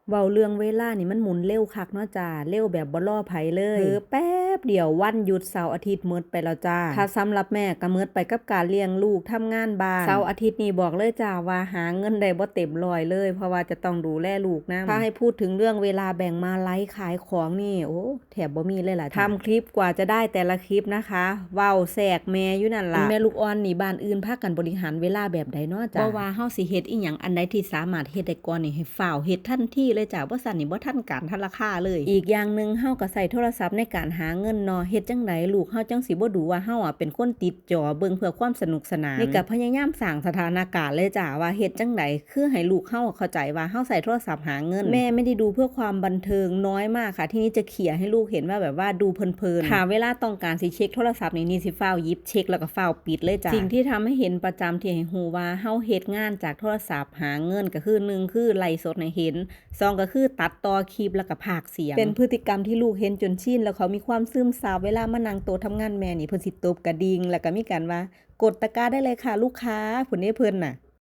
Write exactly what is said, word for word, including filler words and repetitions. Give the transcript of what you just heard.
เว้าเรื่องเวลานี่มันหมุนเร็วคักเนาะจ้า เร็วแบบบ่รอไผเลย เผลอแป๊บเดียววันหยุดเสาร์อาทิตย์หมดไปแล้วจ้า ถ้าสำหรับแม่ก็หมดไปกับการเลี้ยงลูก ทำงานบ้าน เสาร์อาทิตย์นี่บอกเลยจ้าว่าหาเงินได้บ่เต็มร้อยเลย เพราะว่าจะต้องดูแลลูกนำ ถ้าให้พูดถึงเรื่องเวลาแบ่งมาไลฟ์ขายของนี่ โอ้ แทบบ่มีเลยล่ะจ้า ทำคลิปกว่าจะได้แต่ละคลิปนะคะ เว้าแทรกแม่อยู่นั่นล่ะ แม่ลูกอ่อนนี่บ้านอื่นพากันบริหารเวลาแบบใดเนาะจ้า บ่ว่าเฮาสิเฮ็ดอีหยังอันใดที่สามารถเฮ็ดได้ก่อนนี่ให้ฟ้าวเฮ็ดทันทีเลยจ้า บ่ซั้นนี่บ่ทันการทันราคาเลย อีกอย่างหนึ่งเฮาก็ใช้โทรศัพท์ในการหาเงินเนาะ เฮ็ดจั่งใดลูกเฮาจั่งสิบ่ดูว่าเฮาอะเป็นคนติดจอเบิ่งเพื่อความสนุกสนาน นี่ก็พยายามสร้างสถานการณ์เลยจ้าว่าเฮ็ดจั่งใด คือให้ลูกเฮาเข้าใจว่าเฮาใช้โทรศัพท์หาเงิน แม่ไม่ได้ดูเพื่อความบันเทิง น้อยมากค่ะ ที่นี่จะเขี่ยให้ลูกเห็นว่าแบบว่าดูเพลินๆ ถ้าเวลาต้องการสิเช็คโทรศัพท์นี่ นี่สิฟ้าวหยิบเช็คแล้วก็ฟ้าวปิดเลยจ้า สิ่งที่ทำให้เห็นประจำที่ให้ฮู้ว่าเฮาเฮ็ดงานจากโทรศัพท์หาเงินก็คือ หนึ่ง คือไลฟ์สดให้เห็น สอง ก็คือตัดต่อคลิปแล้วก็พากย์เสียง เป็นพฤติกรรมที่ลูกเห็นจนชิน แล้วเขามีความซึมซับ เวลามานั่งโต๊ะทำงานแม่นี่ เพิ่นสิตบกระดิ่ง แล้วก็มีการว่า กดตะกร้าได้เลยค่ะลูกค้า พู้นเด้เพิ่นน่ะ